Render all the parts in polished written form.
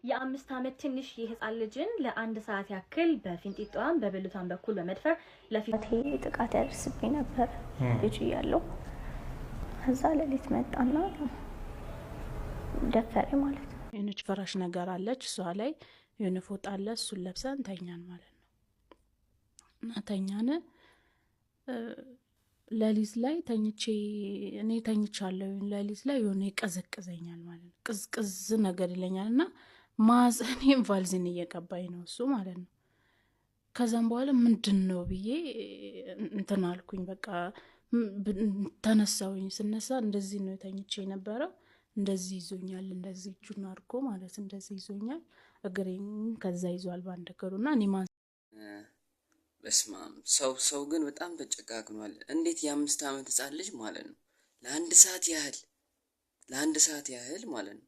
የ5 ዓመት ትንሽ የህፃን ልጅን ለ1 ሰዓት ያክል በፊንጢጣዋም በብልቷን በኩል በመድፈር ለፊት አባቴ ጥቃት ያደርስብኝ ነበር ልጅ እያለሁ። ከዛ ሌሊት መጣና ደፈረኝ ማለት ነው። የሆነች ፍራሽ ነገር አለች፣ እሷ ላይ የሆነ ፎጣ አለ፣ እሱን ለብሰን ተኛን ማለት ነው። እና ተኛን። ሌሊት ላይ ተኝቼ፣ እኔ ተኝቻለሁ። ሌሊት ላይ የሆነ ይቀዘቅዘኛል ማለት ነው። ቅዝቅዝ ነገር ይለኛል እና ማህፀኔን ቫዝሊን እየቀባኝ ነው እሱ ማለት ነው። ከዛም በኋላ ምንድን ነው ብዬ እንትን አልኩኝ። በቃ ተነሳሁኝ። ስነሳ እንደዚህ ነው ተኝቼ የነበረው። እንደዚህ ይዞኛል፣ እንደዚህ እጁን አድርጎ ማለት እንደዚህ ይዞኛል። እግሬን ከዛ ይዟል በአንድ እግሩ እና እኔ በስማም፣ ሰው ሰው ግን በጣም ተጨካክኗል። እንዴት የ5 ዓመት ህጻን ልጅ ማለት ነው ለ1 ሰዓት ያህል፣ ለ1 ሰዓት ያህል ማለት ነው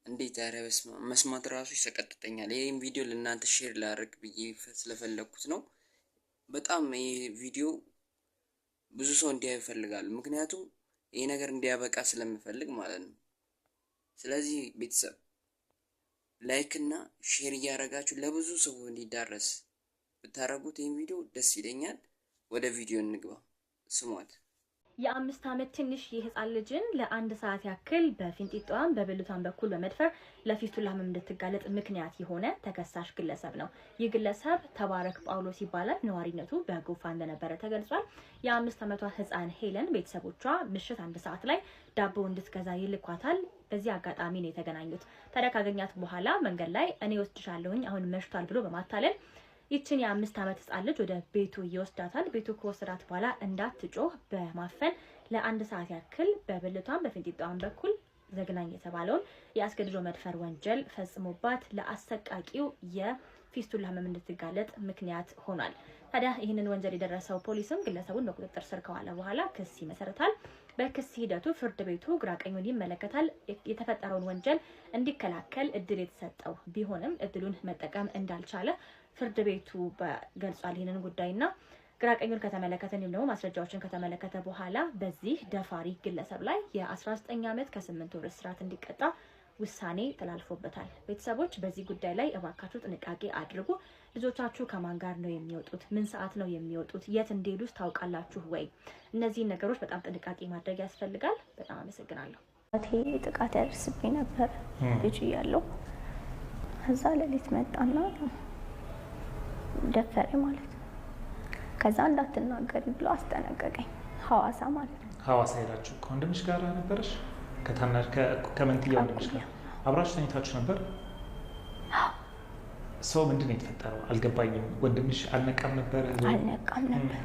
እንዴት? ኧረ በስማም፣ መስማት ራሱ ይሰቀጥጠኛል። ይህም ቪዲዮ ለእናንተ share ላደርግ ብዬ ስለፈለግኩት ነው። በጣም ይህ ቪዲዮ ብዙ ሰው እንዲያዩ እፈልጋለሁ። ምክንያቱም ይህ ነገር እንዲያበቃ ስለምፈልግ ማለት ነው። ስለዚህ ቤተሰብ like እና share እያደረጋችሁ ለብዙ ሰው እንዲዳረስ ብታደርጉት ይህን ቪዲዮ ደስ ይለኛል። ወደ ቪዲዮ እንግባ። ስሟት። የ5 ዓመት ትንሽ የህፃን ልጅን ለ1 ሰዓት ያክል በፊንጢጣዋም በብልቷን በኩል በመድፈር ለፊስቱላ ህመም እንድትጋለጥ ምክንያት የሆነ ተከሳሽ ግለሰብ ነው። ይህ ግለሰብ ተባረክ ጳውሎስ ይባላል። ነዋሪነቱ በጎፋ እንደነበረ ተገልጿል። የ5 ዓመቷ ህፃን ሄለን ቤተሰቦቿ ምሽት 1 ሰዓት ላይ ዳቦ እንድትገዛ ይልኳታል። በዚህ አጋጣሚ ነው የተገናኙት። ታዲያ ካገኛት በኋላ መንገድ ላይ እኔ ወስድሻለሁኝ፣ አሁን መሽቷል ብሎ በማታለል ይችን የ5 ዓመት ህጻን ልጅ ወደ ቤቱ ይወስዳታል። ቤቱ ከወሰዳት በኋላ እንዳትጮህ በማፈን ለ1 ሰዓት ያክል በብልቷን በፊንጢጣዋን በኩል ዘግናኝ የተባለውን የአስገድዶ መድፈር ወንጀል ፈጽሞባት ለአሰቃቂው የፊስቱላ ህመም እንድትጋለጥ ምክንያት ሆኗል። ታዲያ ይህንን ወንጀል የደረሰው ፖሊስም ግለሰቡን በቁጥጥር ስር ከዋለ በኋላ ክስ ይመሰርታል። በክስ ሂደቱ ፍርድ ቤቱ ግራ ቀኙን ይመለከታል። የተፈጠረውን ወንጀል እንዲከላከል እድል የተሰጠው ቢሆንም እድሉን መጠቀም እንዳልቻለ ፍርድ ቤቱ ገልጿል። ይህንን ጉዳይና ግራ ቀኙን ከተመለከተ እንዲሁም ደግሞ ማስረጃዎችን ከተመለከተ በኋላ በዚህ ደፋሪ ግለሰብ ላይ የ19 ዓመት ከ8 ወር እስራት እንዲቀጣ ውሳኔ ተላልፎበታል። ቤተሰቦች፣ በዚህ ጉዳይ ላይ እባካችሁ ጥንቃቄ አድርጉ። ልጆቻችሁ ከማን ጋር ነው የሚወጡት? ምን ሰዓት ነው የሚወጡት? የት እንደሄዱስ ታውቃላችሁ ወይ? እነዚህን ነገሮች በጣም ጥንቃቄ ማድረግ ያስፈልጋል። በጣም አመሰግናለሁ። አባቴ ጥቃት ያደርስብኝ ነበር ልጅ እያለሁ። ከዛ ሌሊት መጣና ደፈረኝ ማለት ነው። ከዛ እንዳትናገሪ ብሎ አስጠነቀቀኝ። ሐዋሳ ማለት ነው። ሐዋሳ ሄዳችሁ ከወንድምሽ ጋር ነበረሽ? ከታናሽ ከመንትያ ወንድምሽ ጋር አብራችሁ ተኝታችሁ ነበር? ሰው ምንድን ነው የተፈጠረው? አልገባኝም። ወንድምሽ አልነቃም ነበር? አልነቃም ነበር።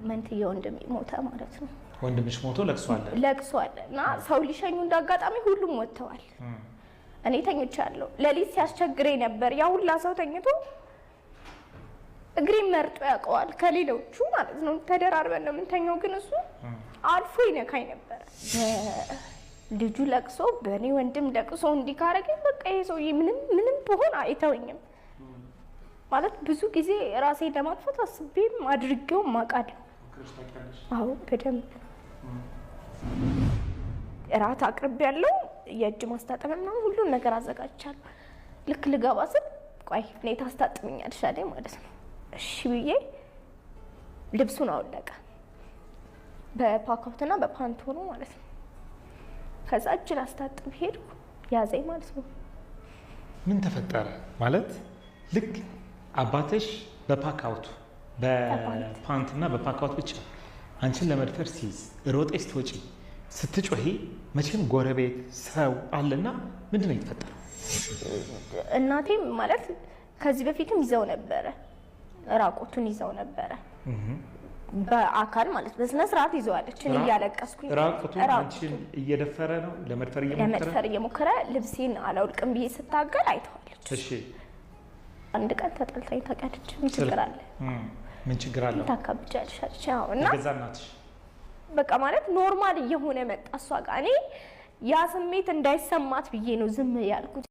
መንትያ ወንድሜ ሞተ ማለት ነው። ወንድምሽ ሞቶ ለቅሶ አለ። ለቅሶ አለ እና ሰው ሊሸኙ እንዳጋጣሚ ሁሉም ወጥተዋል። እኔ ተኝቻለሁ። ሌሊት ሲያስቸግረኝ ነበር። ያ ሁላ ሰው ተኝቶ እግሬን መርጦ ያውቀዋል ከሌሎቹ ማለት ነው። ተደራርበን ነው የምንተኛው፣ ግን እሱ አልፎ ይነካኝ ነበር። ልጁ ለቅሶ በእኔ ወንድም ለቅሶ እንዲህ ካረገኝ በቃ ይሄ ሰውዬ ምንም ምንም ብሆን አይተወኝም ማለት። ብዙ ጊዜ ራሴን ለማጥፋት አስቤም አድርጌውም አውቃለሁ። አዎ፣ በደንብ። እራት አቅርቤ ያለው የእጅ ማስታጠቢያ ምናምን ሁሉን ነገር አዘጋጅቻለሁ። ልክ ልገባ ስል ቆይ እኔ ታስታጥብኛለሽ አለኝ ማለት ነው። እሺ ብዬ ልብሱን አወለቀ። በፓካውትና በፓንት ሆኖ ማለት ነው። ከዛ እጅ ላስታጥብ ሄድኩ፣ ያዘኝ ማለት ነው። ምን ተፈጠረ? ማለት ልክ አባትሽ በፓካውቱ በፓንት እና በፓካውት ብቻ አንቺን ለመድፈር ሲይዝ ሮጤ ስትወጪ ስትጮሂ መቼም ጎረቤት ሰው አለና ምንድን ነው የተፈጠረው? እናቴም ማለት ከዚህ በፊትም ይዘው ነበረ፣ ራቆቱን ይዘው ነበረ በአካል ማለት በስነ ስርዓት ይዘዋለች። እኔ እያለቀስኩኝ ራቁቱን አንቺን እየደፈረ ነው፣ ለመድፈር እየሞከረ? ለመድፈር እየሞከረ ልብሴን አላውልቅም ብዬ ስታገል አይተዋለች። አንድ ቀን ተጣልታኝ ታውቂያለች። ምን ችግር አለ? ምን ችግር አለው? ታካብጃለሽ አለች። አዎ እና የገዛ እናትሽ? በቃ ማለት normal እየሆነ መጣ እሷ ጋር። እኔ ያ ስሜት እንዳይሰማት ብዬ ነው ዝም ያልኩት።